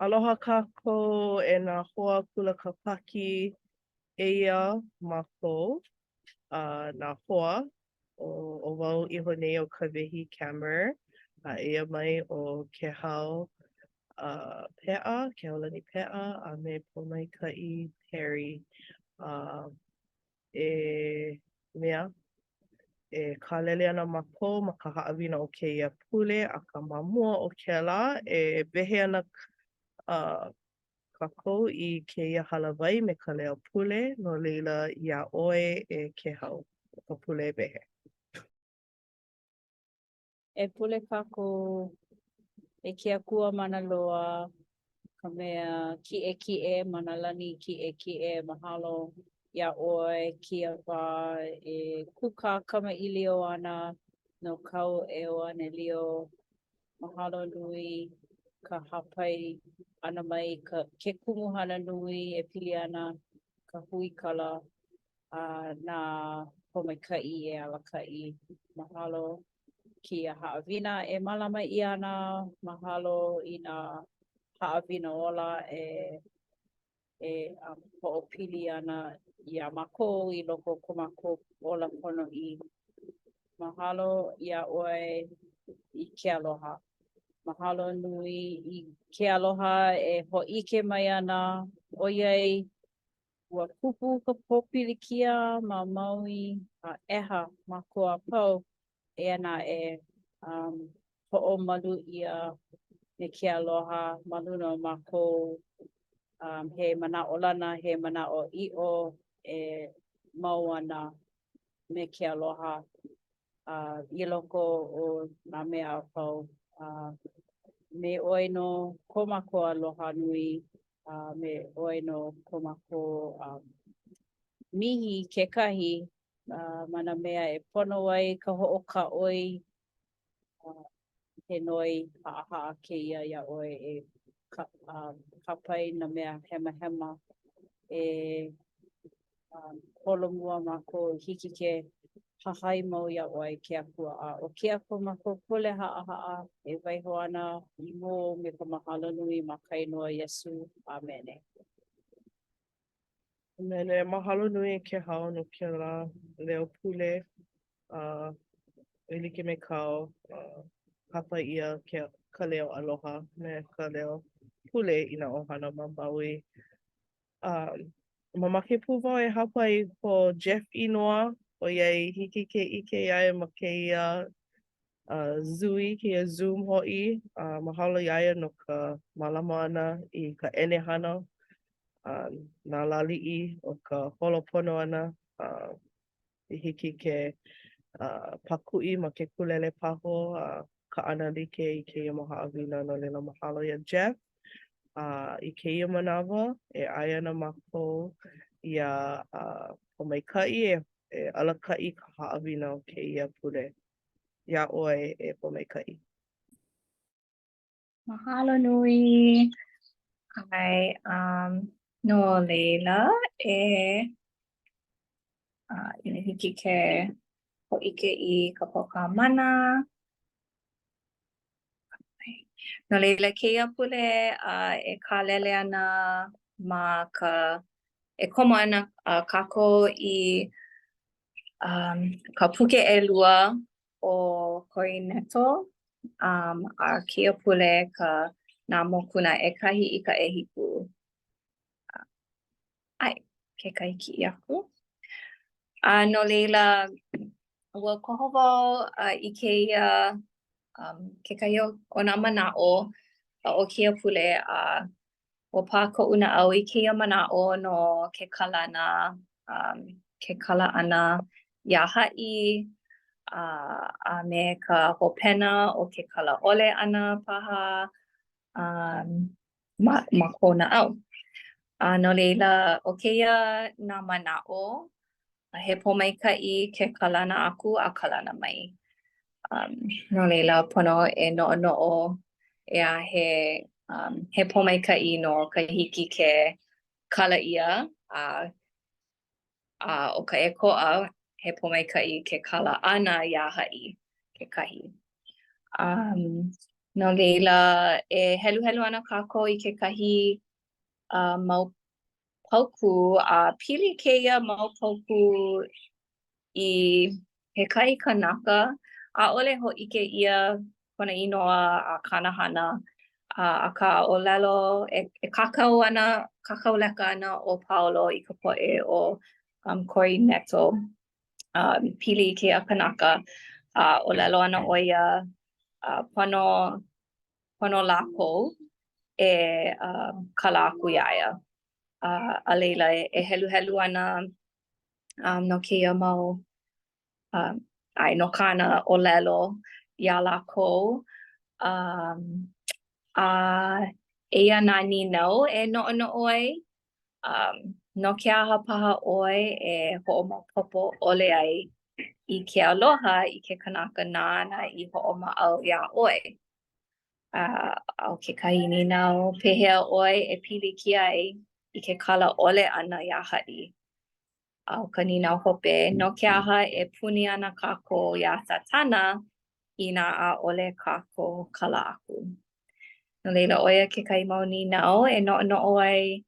Aloha kākou e nā hoa kula kāpaki. Eia mākou, uh, nā hoa, ʻo, ʻo wau iho nei ʻo Kawehi Kammerer, a eia mai ʻo Kehau uh, Peʻa, Kehaulani Peʻa, a me Pōmaikaʻi Perry. Uh, e mea, e kālele ana mākou ma ka haʻawina o kēia pule, akā ma mua o kēlā, e wehe ana uh, kākou i kēia hālāwai me ka leo pule, no laila iā ʻoe e Kehau, ka pule wehe. E pule kākou e ke Akua Mana Loa, ka mea kiʻekiʻe ma nā lani kiʻekiʻe, mahalo iā ʻoe kēia wā e kūkā kamaʻilio ana no kāu ʻeuanelio. Mahalo nui ka hāpai ʻana mai ka ke kumuhana nui e pili ana ka huikala a nā pōmaikaʻi e alakaʻi. Mahalo kēia haʻawina e mālama ʻia ana. Mahalo i nā haʻawina ola e e um, hoʻopili ana iā mākou i loko o ko mākou ola ponoʻī. Mahalo iā ʻoe i ke aloha. Mahalo nui i ke aloha e hōʻike mai ana ʻoiai Ua kupu ka pōpilikia ma Maui a ʻeha mākou a pau, eia naʻe, um, hoʻomalu ʻia me ke aloha ma luna o mākou, um, he manaʻolana, he manaʻoʻiʻo e mau ana me ke aloha a i loko o nā mea a pau. A me ʻoe nō ko mākou aloha nui a me ʻoe nō ko mākou um, mihi kekahi uh, ma nā mea e pono ai ka hoʻokāʻoi uh, he noi haʻahaʻa kēia iā ʻoe e ka, uh, kāpae nā mea hemahema e um, holomua mākou i hiki ke hahai mau iā ʻoe ke Akua. A ʻo kēia ko mākou pule haʻahaʻa e waiho ana i mua ou me ka mahalo nui ma ka inoa Iesū. ʻĀmene. ʻĀmene. Mahalo nui e Kehau no kēlā leo pule. Uh, e like me kāu, uh, hāpai ʻia ke, ka leo aloha me ka leo pule i nā ʻohana ma Maui. Um, mamake pū wau e hāpai i ko Jeff inoa, ʻoiai hiki ke ʻike iā ia ma kēia uh, Zui, kēia Zoom hoʻi. Uh, mahalo iā ia no ka mālama ʻana i ka ʻenehana, uh, nā lāliʻi o ka holo pono ʻana. Uh, i hiki ke uh, pākuʻi ma ke kūlelepaho a uh, kaʻana like i kēia mau haʻawina. No laila, mahalo iā Jeff. A uh, i kēia manawa, e ʻae ana mākou iā uh, Pōmaikaʻi e, e alakaʻi i ka haʻawina o kēia pule. Iā ʻoe e Pōmaikaʻi. Mahalo nui. ʻAe, um, no laila e uh, inā hiki ke hōʻike i ka pōkā mana. No laila, kēia pule uh, e kālele ana ma ka, e komo ana uh, kākou i um, ka puke ʻelua o Korinetō, um, a kēia pule ka nā mokuna ʻekahi i ka ʻehiku. ʻAe, kekahi kiʻi aku. A no laila, ua koho wau uh, i kēia um, kekahi o, o nā manaʻo o kēia pule a uh, ua pā koʻu naʻau i kēia manaʻo no ke kalana, um, ke kala ʻana iā haʻi, uh, a me ka hopena o ke kala ʻole ʻana paha um, ma, ma kou naʻau. A no laila, ʻo kēia nā manaʻo, he pōmaikaʻi ke kalana aku a kalana mai. Um, no laila, pono e noʻonoʻo, ʻeā, he, um, he pōmaikaʻi nō ka hiki ke kala ʻia, a, a ʻo ka ʻēkoʻa, he pōmaikaʻi ke kala ʻana iā haʻi kekahi. Um. No laila, e heluhelu ana kākou i kekahi uh, mau paukū, a pili kēia mau paukū i kekahi kanaka, ʻaʻole hōʻike ʻia kona inoa a kāna hana, a akā ʻōlelo e, e kākau ana, kākau leka ana ʻo Paulo i ka poʻe o um, Korineto um, pili i kēia kanaka, a ʻōlelo ana ʻo ia uh, pono, pono lākou e uh, kala aku iā ia. Uh, a laila e, e heluhelu ana um, no kēia mau um, ʻae, no kāna ʻōlelo iā lākou. Um, a eia nā nīnau e noʻonoʻo ai. Um, no ke aha paha ʻoe e hoʻomaopopo ʻole ai i ke aloha i ke kanaka nāna i hoʻomaʻau iā ʻoe? A ʻo kekahi nīnau, pehea ʻoe e pilikia ai i ke kala ʻole ʻana iā haʻi? A ʻo ka nīnau hope, no ke aha e puni ana kākou iā Sātana inā ʻaʻole kākou kala aku? No laila, ʻo ia kekahi mau nīnau e noʻonoʻo ai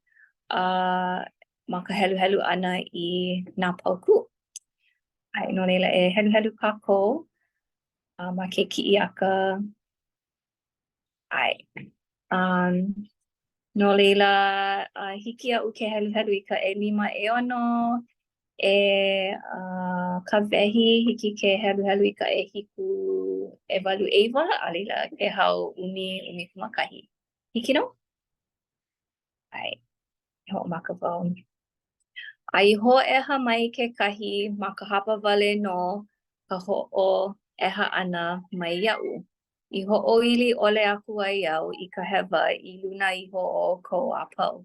uh, ma ka heluhelu ʻana i nā paukū. ʻAe, no laila, e heluhelu kākou uh, ma ke kiʻiaka ʻAe. Um, no laila, uh, hiki iaʻu ke heluhelu i ka ʻelima ʻeono, e uh, Kawehi, hiki ke heluhelu i ka ʻehiku ʻewalu ʻeiwa, a laila Kēhau ʻumi ʻumikūmākahi. Hiki nō? ʻAe, e hoʻomaka wau. A i hōʻeha mai kekahi ma ka hapa wale nō ka hoʻoʻeha ʻana mai iaʻu, i hoʻoili ʻole aku ai au i ka hewa i luna iho o ʻoukou a pau.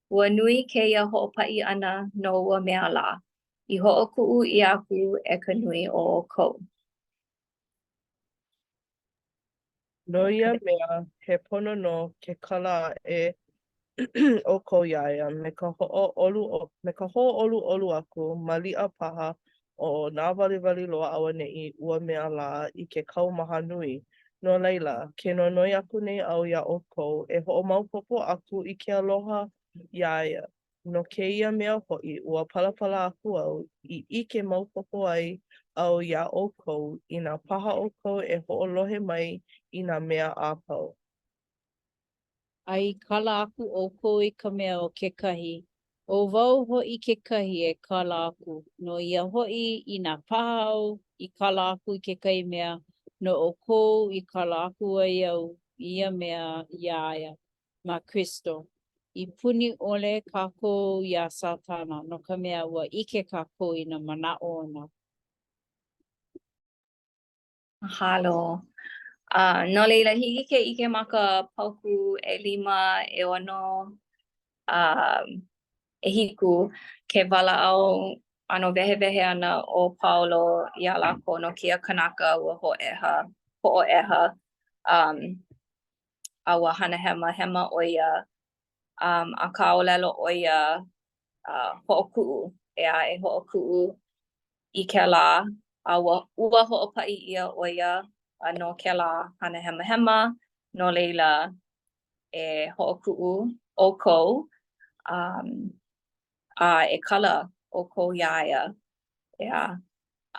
Ua nui kēia hoʻopaʻi ʻana no ua mea lā, i hoʻokuʻu ʻia aku e ka nui o ʻoukou. No ia mea, he pono nō ke kala aʻe ʻoukou iā ia me ka hoʻoʻolu me ka hōʻoluʻolu aku, maliʻa paha o nāwaliwali loa auaneʻi ua mea lā i ke kaumaha nui. No laila, ke nonoi aku nei au iā ʻoukou e hoʻomaopopo aku i ke aloha iā ia. No kēia mea hoʻi, ua palapala aku au, i ʻike maopopo ai au iā ʻoukou, inā paha ʻoukou e hoʻolohe mai i nā mea a pau. A i kala aku ʻoukou i ka mea o kekahi, ʻo wau hoʻi kekahi e kala aku, no ia hoʻi, inā paha au i kala aku i kekahi mea, no ʻoukou i kala aku ai au i ia mea iā ia ma Kristo. I puni ʻole kākou iā Sātana, no ka mea, ua ʻike kākou i nā manaʻo ona. Mahalo. Uh, no laila, hiki ke ʻike ma ka paukū ʻelima, ʻeono, um, ʻehiku, ke walaʻau ʻano wehewehe ana ʻo Paulo iā lākou no kēia kanaka ua hōʻeha, hoʻoʻeha, um, a ua hana hemahema ʻo ia, um, akā ʻōlelo ʻo ia uh, hoʻokuʻu, ʻeā, e hoʻokuʻu i kēlā, a ua, ua hoʻopaʻi ʻia ʻo ia uh, no kēlā hana hemahema, no laila e hoʻokuʻu ʻoukou, um, a e kala ʻoukou iā ia, ʻeā.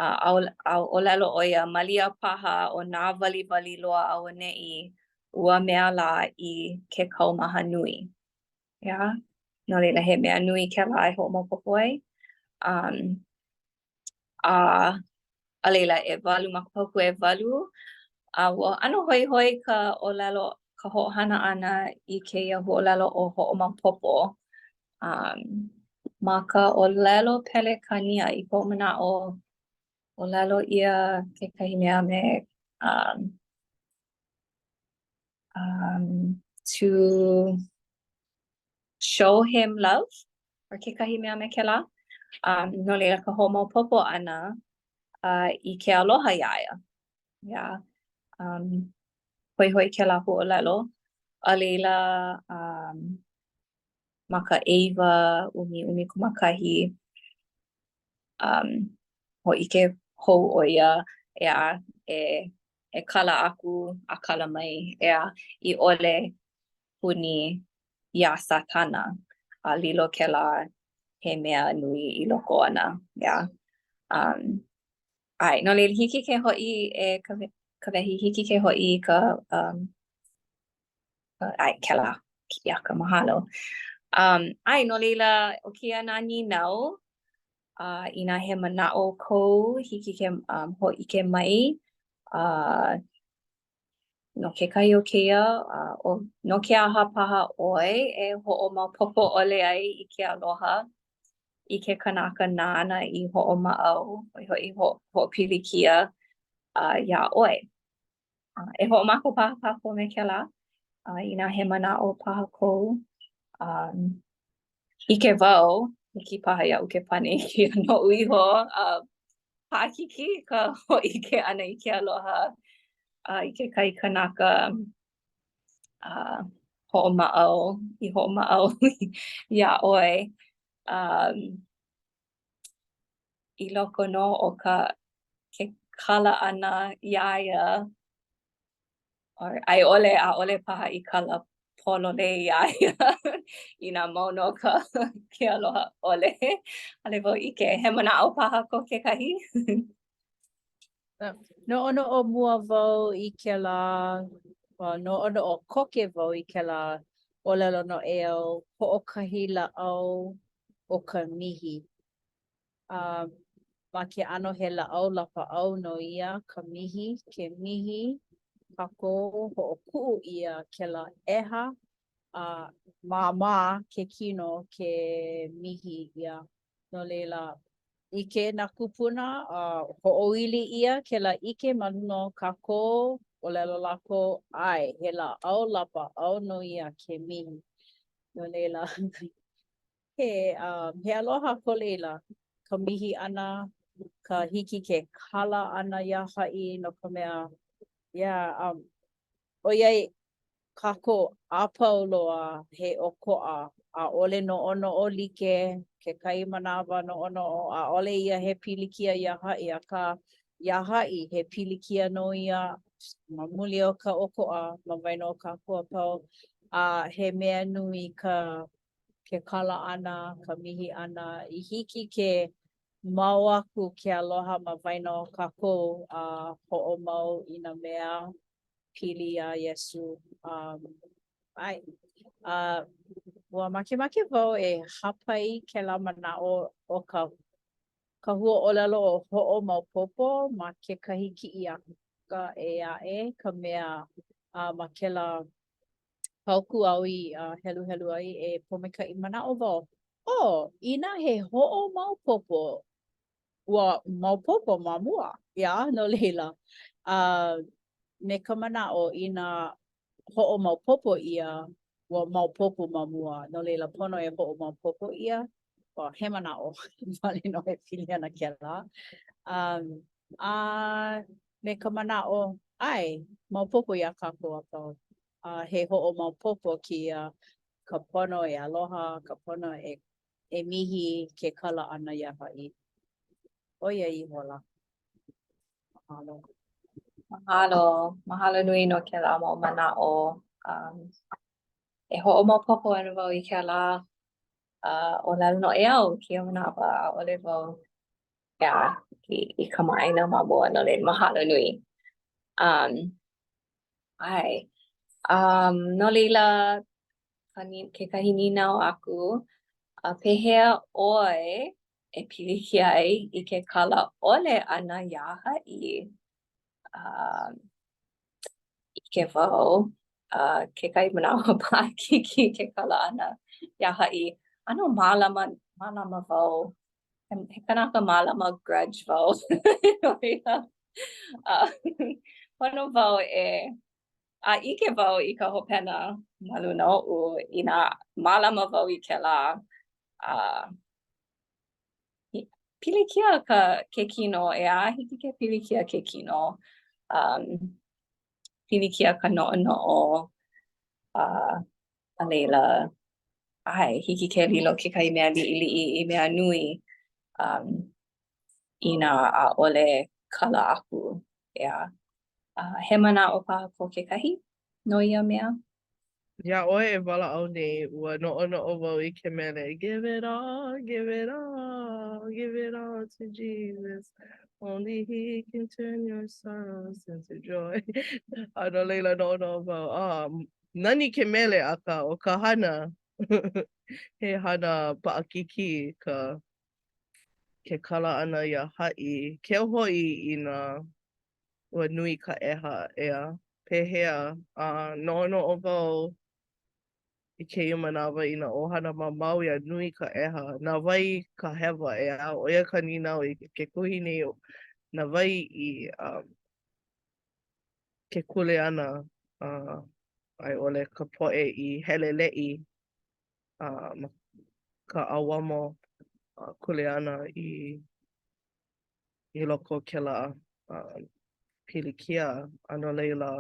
A a ʻōlelo ʻo ia, malia paha o nāwaliwali loa auaneʻi ua mea lā i ke kaumaha nui. ʻEā? No laila, he mea nui kēlā e hoʻomaopopo ai. Um, a a laila, ʻewalu ma ka paukū ʻewalu, a ua ʻano hoihoi ka ʻōlelo, ka hoʻohana ʻana i kēia huaʻōlelo ʻo hoʻomaopopo. Um, ma ka ʻōlelo Pelekānia i koʻu manaʻo, ʻōlelo ʻia kekahi mea me um, um, to show him love or kekahi mea me kēlā. Um, no laila ka hoʻomaopopo ʻana uh, i ke aloha iā ia. Yeah. Um, hoihoi kēlā huaʻōlelo. A laila, um, ma ka ʻeiwa ʻumi ʻumikūmākahi, um, hōʻike hou ʻo ia, ʻeā, e. E kala aku a kala mai, ʻeā, i ʻole puni iā Sātana, a lilo kēlā he mea nui i loko ona, ʻeā. Um, ʻae, no laila, hiki ke hoʻi e Kawehi, hiki ke hoʻi i ka, um, ʻae, kēlā kiʻiaka, mahalo. Um, ʻae, no laila, ʻo kēia nā nīnau, uh, inā he manaʻo kou, hiki ke um, hōʻike mai uh, no kekahi o kēia, uh, o, no ke aha paha ʻoe e hoʻomaopopo ʻole ai i ke aloha i ke kanaka nāna i hoʻomaʻau, ʻo ia hoʻi ho hoʻopilikia uh, iā ʻoe. Uh, e hoʻomaka paha kākou me kēlā, uh, inā he manaʻo paha kou. Um, ʻike wau, hiki paha iaʻu ke pane i kēia noʻu iho, uh, paʻakikī ka hōʻike ʻana i ke aloha uh, i kekahi kanaka uh, hoʻomaʻau, i hoʻomaʻau iā ʻoe. Um, i loko nō o ka ke kala ʻana iā ia, or a i ʻole, ʻaʻole paha i kala pololei iā ia inā mau nō ka ke aloha ʻole. ʻAʻole wau ʻike. He manaʻo paha ko kekahi? Noʻonoʻo mua wau i kēlā, noʻonoʻo koke wau i kēlā ʻōlelo noʻeau, hoʻokahi lāʻau ʻo ka mihi. A ma ke ʻano he lāʻau lapaʻau nō ia, ka mihi, ke mihi kākou, hoʻokuʻu ʻia kēlā ʻeha a māmā ke kino ke mihi ʻia. No laila, ʻike nā kūpuna a hoʻoili ʻia kēlā ʻike ma luna o kākou, ʻōlelo lākou, ʻae, he lāʻau lapaʻau nō ia ke mihi. No laila, He, um, he aloha ko laila, ka mihi ʻana, ka hiki ke kala ʻana iā haʻi no ka mea, yeah, um, ʻoiai kākou a pau loa he ʻokoʻa, ʻaʻole noʻonoʻo like, kekahi manawa noʻonoʻo ʻaʻole ia he pilikia iā haʻi, akā iā haʻi he pilikia nō ia ma muli o ka ʻokoʻa ma waena o kākou a pau, a he mea nui ka ke kala ʻana, ka mihi ʻana, i hiki ke mau aku ke aloha ma waena o kākou a hoʻomau i nā mea pili iā Iesū. Um, ʻae. A ua makemake wau e hāpai kēlā manaʻo o ka ka huaʻōlelo ʻo hoʻomaopopo ma kekahi kiʻiaka ʻē aʻe, ka mea a ma kēlā paukū āu i heluhelu ai e Pōmaikaʻi manaʻo wau, oh, inā he hoʻomaopopo, ua maopopo ma mua, yeah, no laila, a me ka manaʻo inā hoʻomaopopo ʻia, ua maopopo ma mua, no laila pono e hoʻomaopopo ʻia, well, he manaʻo wale nō e pili ana kēlā. Um, a me ka manaʻo, ʻae, maopopo iā kākou a pau. A he hoʻomaopopo kēia ka pono e aloha, ka pono e e mihi ke kala ʻana iā haʻi. ʻO ia ihola. Mahalo. Mahalo. Mahalo nui no kēlā mau manaʻo. Um, e hoʻomaopopo ana wau i kēlā uh, ʻōlelo noʻeau kēia manawa, ʻaʻole wau yeah, i, i kamaʻāina ma mua, no laila mahalo nui. Um, ʻae. Um, no laila, kekahi nīnau aku, uh, pehea ʻoe e pilikia ai i ke kala ʻole ʻana iā haʻi? Um, ʻike wau, uh, kekahi manawa paʻakikī ke kala ʻana iā haʻi. ʻAno mālama, mālama wau. He kanaka mālama grudge wau. No laila, uh, pono wau e a ʻike wau i ka hopena ma luna oʻu inā mālama wau i kēlā uh, pilikia ka ke kino, ʻeā, hiki ke pilikia ke kino. Um, pilikia ka noʻonoʻo, uh, a laila, ʻae, hiki ke lilo kekahi mea liʻiliʻi i mea nui um, inā ʻaʻole kala aku, ʻeā. He manaʻo paha ko kekahi no ia mea? Iā ʻoe e walaʻau nei, ua noʻonoʻo wau i ke mele Give it all, give it all, give it all to Jesus Only he can turn your sorrows into joy A no laila noʻonoʻo wau, ah, nani ke mele akā ʻo ka hana he hana paʻakikī ka ke kala ʻana iā haʻi, keu hoʻi inā ua nui ka ʻeha, ʻeā? Pehea, a noʻonoʻo wau i kēia manawa i nā ʻohana ma Maui a nui ka ʻeha, na wai ka hewa, ʻeā? ʻO ia ka nīnau i ke kuhi nei, na wai i um, ke kuleana uh, a i ʻole ka poʻe i heleleʻi uh, ma ka ʻauamo uh, kuleana i i loko o kēlā uh, pilikia, a no laila,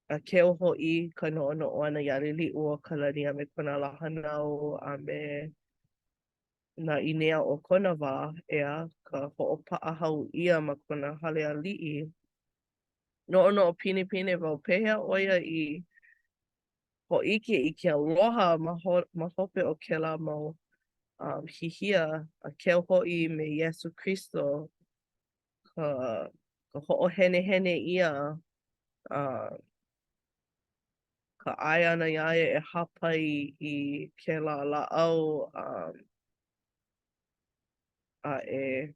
a keu hoʻi ka noʻonoʻo ʻana iā Liliʻuokalani a me kona lā hānau a me nā ʻīnea o kona wā, ʻeā, ka hoʻopaʻahau ʻia ma kona hale aliʻi. Noʻonoʻo pinepine wau, pehea ʻo ia i hōʻike i ke aloha ma ho ma hope o kēlā mau um, hihia, a keu hoʻi me Iesū Kristo ka, ka hoʻohenehene ʻia uh, ka ʻae ʻana iā ia e hāpai i kēlā lāʻau um, a e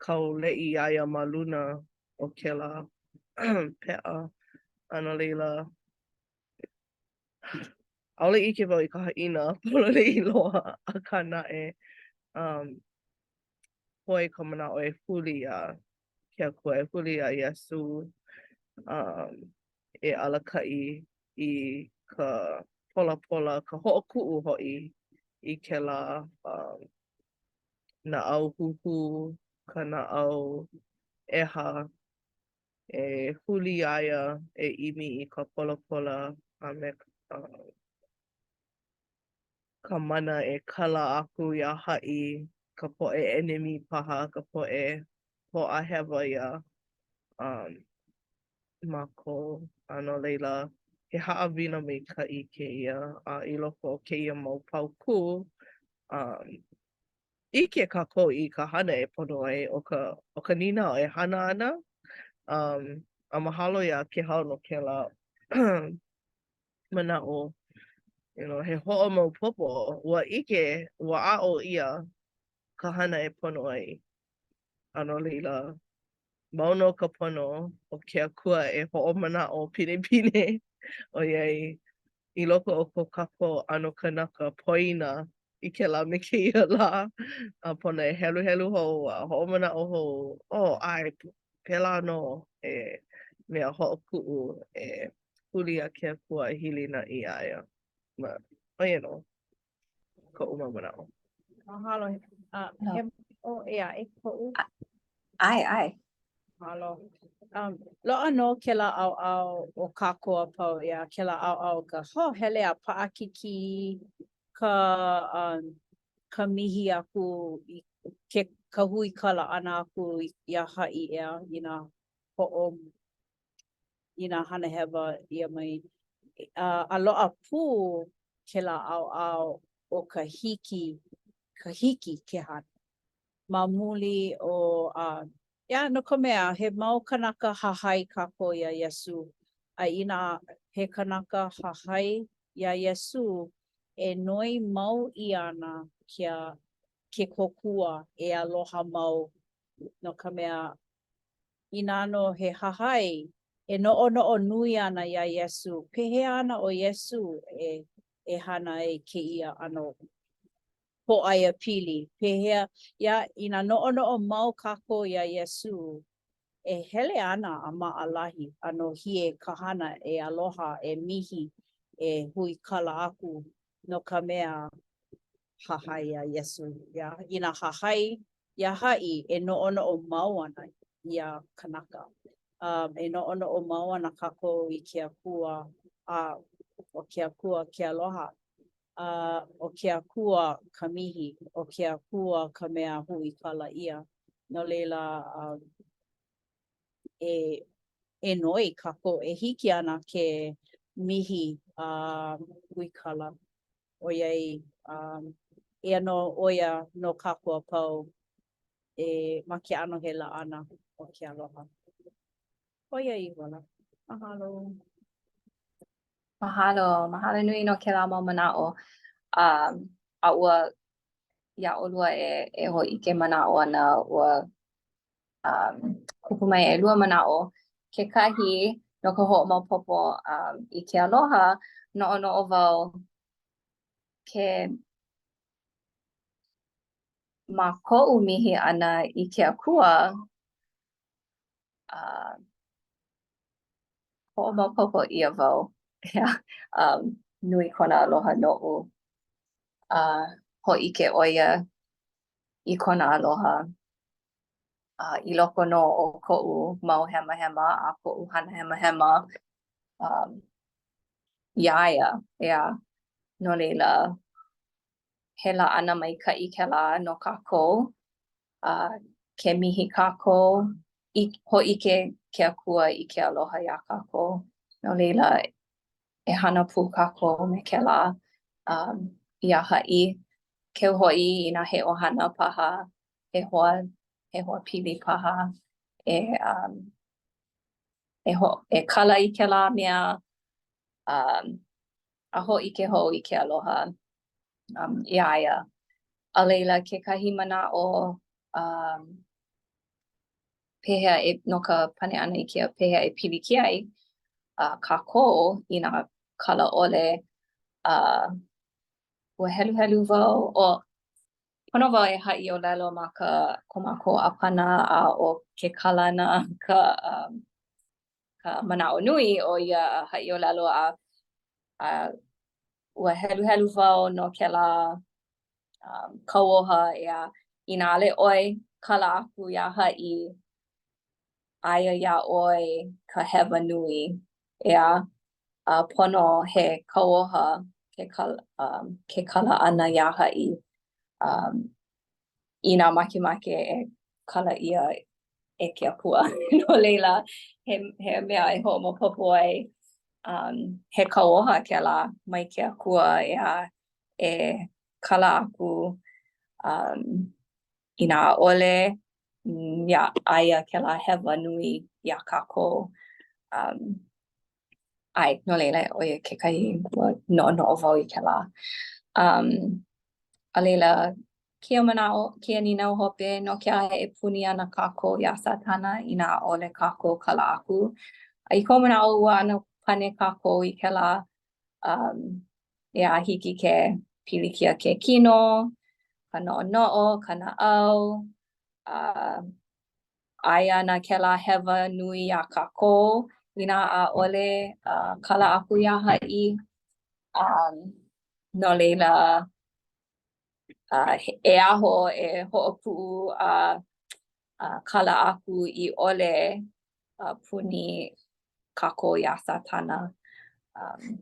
kauleʻi iā ia ma luna o kēlā peʻa. A no laila, ʻaʻole ʻike wau i ka haʻina pololei loa, akā naʻe, um, koi ka manaʻo e huli iā ke Akua, e huli iā Iesū, um, e alakaʻi i ka polapola, ka hoʻokuʻu hoʻi i kēlā um, naʻau huhū, ka naʻau ʻeha, e huli iā ia e ʻimi i ka polapola a me ka mana e kala aku iā haʻi, ka poʻe ʻenemi paha, ka poʻe hōʻāhewa iā um, mākou. A no laila, he haʻawina maikaʻi kēia, a i loko o kēia mau paukū, um, ʻike kākou i ka hana e pono ai, ʻo ka, ʻo ka nīnau e hana ana, um, a mahalo iā Kēhau no kēlā manaʻo, you know, he hoʻomaopopo, ua ʻike, ua aʻo ʻia ka hana e pono ai. A no laila, mau nō ka pono o ke Akua e hoʻomanaʻo pinepine ʻoiai i loko o ko kākou ʻano kanaka poina i kēlā me kēia lā, a pono e heluhelu hou a hoʻomanaʻo hou, oh, ʻae, pēlā nō e mea hoʻokuʻu e huli iā ke Akua e hilinaʻi iā ia. Ma, ʻo ia nō koʻu mau manaʻo. Mahalo. Uh, he manaʻo ʻē aʻe koʻu? ʻAe, ʻae. Mahalo. Um, loaʻa nō kēlā ʻaoʻao o kākou a pau, ʻeā, kēlā ʻaoʻao ka hoʻohele a paʻakikī ka, um, ka mihi aku i ke ka huikala ʻana aku iā haʻi, ʻeā, inā hoʻo i nā hana hewa ʻia mai. A, a loaʻa pū kēlā ʻaoʻao o ka hiki, ka hiki ke hana. Ma muli o, a, yeah, no ka mea, he mau kanaka hahai kākou iā Iesū. A inā he kanaka hahai iā Iesū, e noi mau ʻia ana kia, ke kōkua e aloha mau, no ka mea, Inā nō he hahai e noʻonoʻo nui ana iā Iesū, pehea ana ʻo Iesū e e hana ai kēia ʻano pōʻaiapili? Pehea, ia, inā noʻonoʻo mau kākou iā Iesū, e hele ana a maʻalahi a nōhie ka hana e aloha, e mihi, e huikala aku no ka mea hahai iā Iesū. Ia, inā hahai iā haʻi e noʻonoʻo mau ana ia kanaka. Um, e noʻonoʻo mau ana kākou i ke Akua, a ʻo ke Akua ke aloha, a ʻo ke Akua ka mihi, ʻo ke Akua ka mea huikala ʻia. No laila, um, e e noi kākou e hiki ana ke mihi a huikala ʻoiai um eia nō ʻo ia no kākou a pau e ma ke ʻano he laʻana o ke aloha. ʻO ia ihola. Mahalo. Mahalo, mahalo nui no kēlā mau manaʻo. Um, a ua, iā ʻolua e, e hōʻike manaʻo ana, ua um, kupu mai ʻelua manaʻo. Kekahi, no ka hoʻomaopopo um, i ke aloha, noʻonoʻo wau ke ma koʻu mihi ʻana i ke Akua, uh, hoʻomaopopo ʻia wau, yeah, um, nui kona aloha noʻu. Uh, hōʻike ʻo ia i kona aloha uh, i loko nō o koʻu mau hemahema a koʻu hana hemahema um, iā ia, yeah. No laila, he laʻana maikaʻi kēlā no kākou. Uh, ke mihi kākou, i, hōʻike ke Akua i ke aloha iā kākou. No laila, e hana pū kākou me kēlā um, iā haʻi. Keu hoʻi inā he ʻohana paha, he hoa, he hoa pili paha, e, um, e, ho, e kala i kēlā mea, um, a hōʻike hou i ke aloha um, iā ia. A laila, kekahi manaʻo, um, pehea e, no ka pane ʻana i kēia, pehea e pilikia ai uh, kākou inā kala ʻole, uh, ua heluhelu wau, o, pono wau e haʻi ʻōlelo ma ka ko mākou ʻāpana a ʻo ke kalana ka um, ka manaʻo nui o ia haʻi ʻōlelo a, a ua heluhelu wau no kēlā um, kauoha, ʻeā, inā ʻaʻole ʻoe kala aku iā haʻi, aia iā ʻoe ka hewa nui, ʻeā, a pono he kauoha ke kala, um, ke kala ʻana iā haʻi um, inā makemake e kala ʻia e ke Akua. No laila, he, he mea e hoʻomaopopo ai, um, he kauoha kēlā mai ke Akua, ʻeā, e kala aku um, inā ʻaʻole, ia, aia kēlā hewa nui iā kākou. Um, ʻae, no laila, ʻo ia kekahi, ua noʻonoʻo wau i kēlā. Um, a laila, kēia manaʻo, kēia nīnau hope, no ke aha e puni ana kākou iā Sātana inā ʻaʻole kākou kala aku. A i koʻu manaʻo, ua ʻano pane kākou i kēlā, um, ʻeā, hiki ke pilikia ke kino, ka noʻonoʻo, ka naʻau, a aia ana kēlā hewa nui iā kākou inā ʻaʻole uh, kala aku iā haʻi. Um, no laila, uh, e aho e hoʻokuʻu a uh, kala aku i ʻole uh, puni kākou iā Sātana. Um,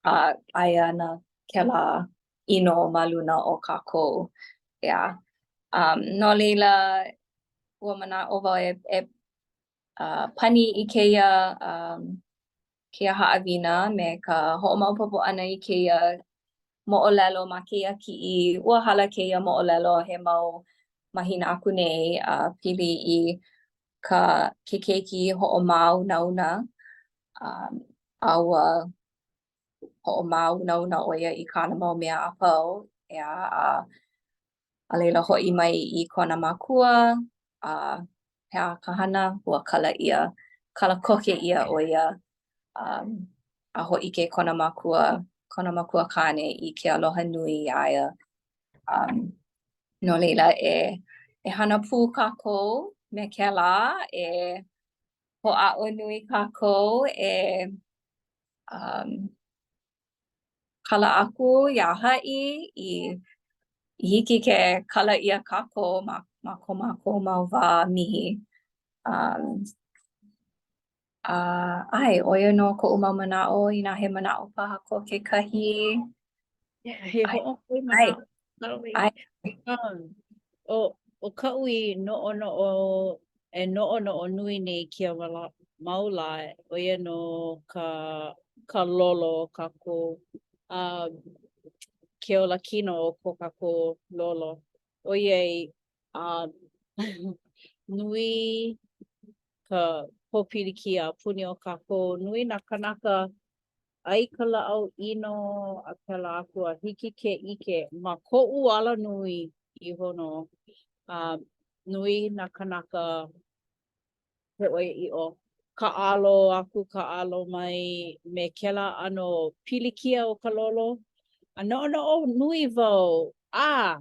a aia ana kēlā ʻino ma luna o kākou, ʻeā. Um, no laila, ua manaʻo wau e, e uh, pani i kēia, um, kēia haʻawina me ka hoʻomaopopo ʻana i kēia moʻolelo ma kēia kiʻi. Ua hala kēia moʻolelo he mau mahina aku nei a uh, pili i ka ke keiki hoʻomāunauna um, a ua hoʻomāunauna ʻo ia i kāna mau mea a pau, ʻeā, a a laila hoʻi mai i kona makua, a he aha ka hana? Ua kala ʻia, kala koke ʻia ʻo ia, um, a hōʻike kona makua, kona makua kāne i ke aloha nui iā ia. Um, no laila, e, e hana pū kākou me kēlā, e hoʻāʻo nui kākou e um, kala aku iā haʻi i, i hiki ke kala ʻia kākou ma, ma ko mākou mau wā mihi. Um, a ʻae, ʻo ia nō koʻu mau manaʻo, inā he manaʻo paha ko kekahi. Yeah, he hoʻokō manaʻo. ʻAe. Um, ʻo, ʻo kaʻu i noʻonoʻo e noʻonoʻo nui nei kēia mau lā ʻo ia nō ka ka lolo o kākou a ke olakino o ko kākou lolo ʻoiai a nui ka pōpilikia a puni o kākou, nui nā kānaka ʻai ka lāʻau ʻino a pēlā aku a hiki ke ʻike ma koʻu alanui iho nō a nui nā kānaka he ʻoiaʻiʻo kāʻalo aku kāʻalo mai me kēlā ʻano pilikia o ka lolo. A noʻonoʻo nui wau, a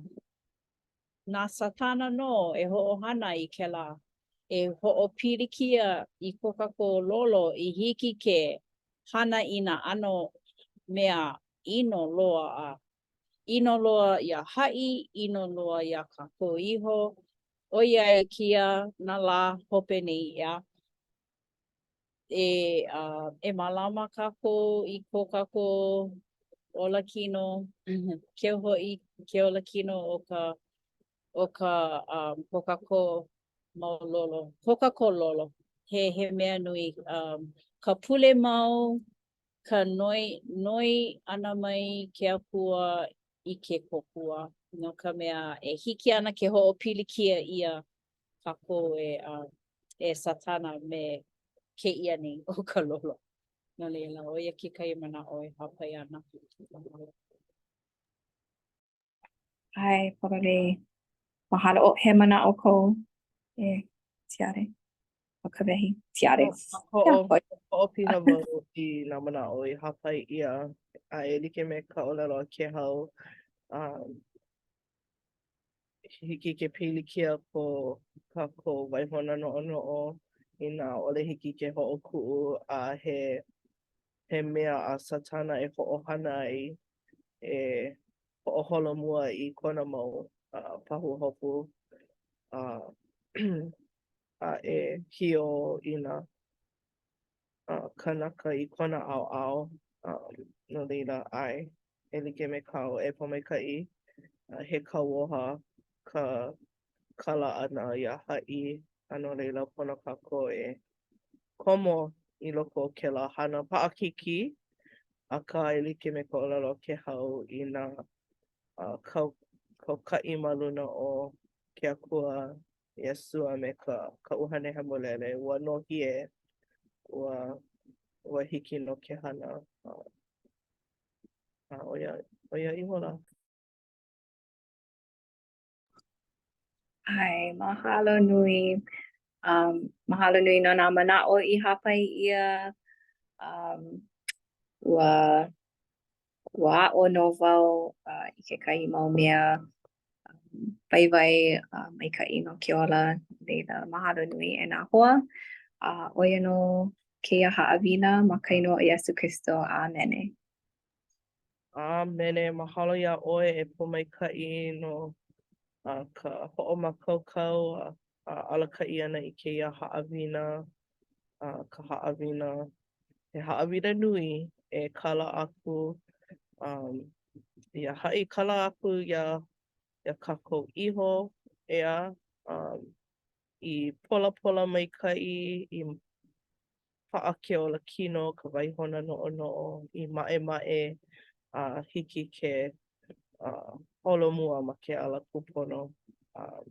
na Satana nō e hoʻohana i kēlā e hoʻopilikia i ko kākou lolo i hiki ke hana i nā ʻano mea ʻino loa a ʻino loa iā haʻi, ʻino loa iā kākou iho, ʻoiai kēia nā lā hope nei, ʻeā? E e mālama kākou i ko kākou olakino, keu hoʻi ke olakino o ka o ka um ko kākou mau lolo, ko kākou lolo. He he mea nui um ka pule mau, ka noi noi ʻana mai ke Akua i ke kōkua, no ka mea e hiki ana ke hoʻopilikia ʻia kākou e e Satana me kēia nei o ka lolo. No laila, ʻo ia kekahi manaʻo e hāpai ana. ʻAe, pololei. Mahalo. Oh, he manaʻo kou e Tiare. ʻO Kawehi. Tiare. Hoʻo, hoʻopiha wau i nā manaʻo i hāpai ʻia a e like me ka ʻōlelo a Kēhau, um, hiki ke pilikia ko kākou waihona noʻonoʻo inā ʻaʻole hiki ke hoʻokuʻu a he he mea a Satana e hoʻohana ai e hoʻoholomua i kona mau uh, pahuhopu uh, a e hiō i nā uh, kanaka i kona ʻaoʻao. Um, no laila, ʻae, e like me kāu e Pōmaikaʻi, uh, he kauoha ka kala ʻana iā haʻi, a no laila pono kākou e komo i loko o kēlā hana paʻakikī, akā e like me ka ʻōlelo a Kēhau inā uh, kau, kaukaʻi ma luna o ke Akua Iesū a me ka ka ʻUhane Hemolele, ua nōhie, ua ua hiki nō ke hana. A ʻo ia, ʻo ia ihola. ʻAe, mahalo nui. Um, mahalo nui no nā manaʻo i hāpai ʻia. Um, ua ua aʻo nō wau uh, i kekahi mau mea um, waiwai a uh, maikaʻi no ke ola. No laila, mahalo nui e nā hoa. A uh, ʻo ia nō kēia haʻawina ma ka inoa o Iesū Kristo. ʻĀmene. ʻĀmene. Mahalo iā ʻoe e Pōmaikaʻi no uh, ka hoʻomākaukau a, a alakaʻi ʻana i kēia haʻawina, uh, ka haʻawina he haʻawina nui e kala aku um, iā haʻi, kala aku iā, iā kākou iho, ʻeā, um, i polapola maikaʻi, i paʻa ke olakino, ka waihona noʻonoʻo, i maʻemaʻe a hiki ke uh, holomua ma ke ala kūpono. Um,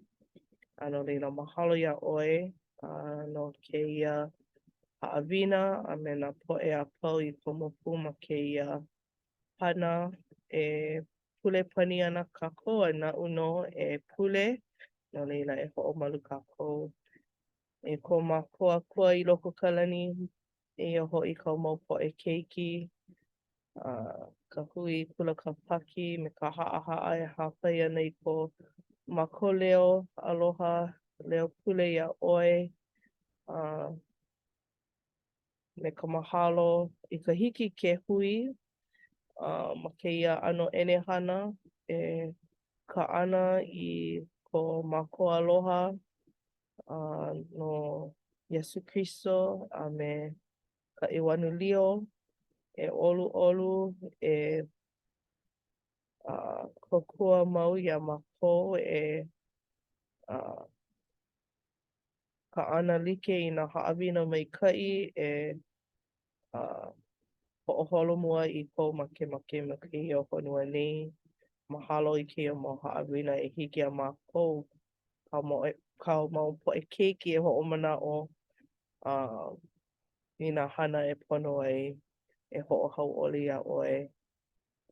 a no laila, mahalo iā ʻoe uh, no kēia haʻawina a me nā poʻe a pau i komo pū ma kēia hana e pule pani ana kākou a naʻu nō e pule, no laila e hoʻomalu kākou e ko mākou Akua i loko o ka lani, eia hoʻi kāu mau poʻe keiki, a ka hui Kula Kāpaki me ka haʻahaʻa e hāpai ana i ko mākou leo aloha, leo pule iā ʻoe, a me ka mahalo i ka hiki ke hui uh, ma kēia ʻano ʻenehana e kaʻana i ko mākou aloha uh, no Iesū Kristo a me ka ʻEuanelio e ʻoluʻolu e uh, kōkua mau iā mākou e uh, Kaʻana like i nā haʻawina maikaʻi e hoʻoholomua i kou makemake ma kēia honua nei. Mahalo i kēia mau haʻawina e hiki iā mākou ka moe- kāu mau poʻe keiki e hoʻomanaʻo i nā hana e pono ai e hoʻohauʻoli iā ʻoe.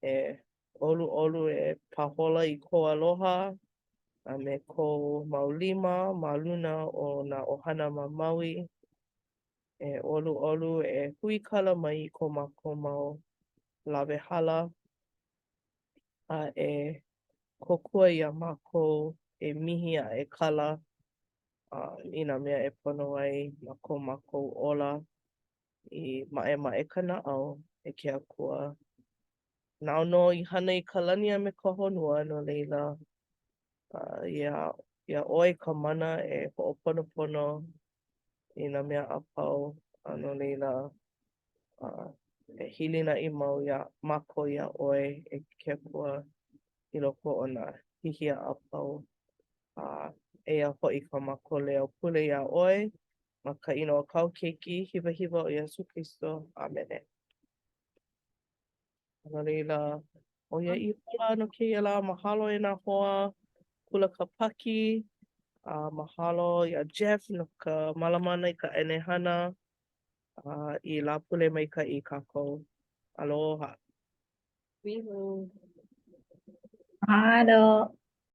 E ʻoluʻolu e pāhola i kou aloha a me kou mau lima ma luna o nā ʻohana ma Maui. E ʻoluʻolu e huikala mai i ko mākou mau lawehala a e kōkua iā mākou e mihi a e kala i nā mea e pono ai ma ko mākou ola i maʻemaʻe ka naʻau e ke Akua. Nāu nō i hana i ka lani a me ka honua, no laila, iā iā ʻoe ka mana e hoʻoponopono i nā mea a pau, a no laila, e hilinaʻi mau iā mākou iā ʻoe e ke Akua i loko o nā hihia a pau. A eia hoʻi kā mākou leo pule iā ʻoe ma ka inoa o kāu Keiki hiwahiwa ʻo Iesū Kristo. ʻĀmene. No laila, ʻo ia ihola no kēia lā. Mahalo e nā hoa kula kāpaki. A mahalo iā Jeff no ka mālama ʻana i ka ʻenehana. A i Lāpule maikaʻi kākou. Aloha. Miho. Mahalo.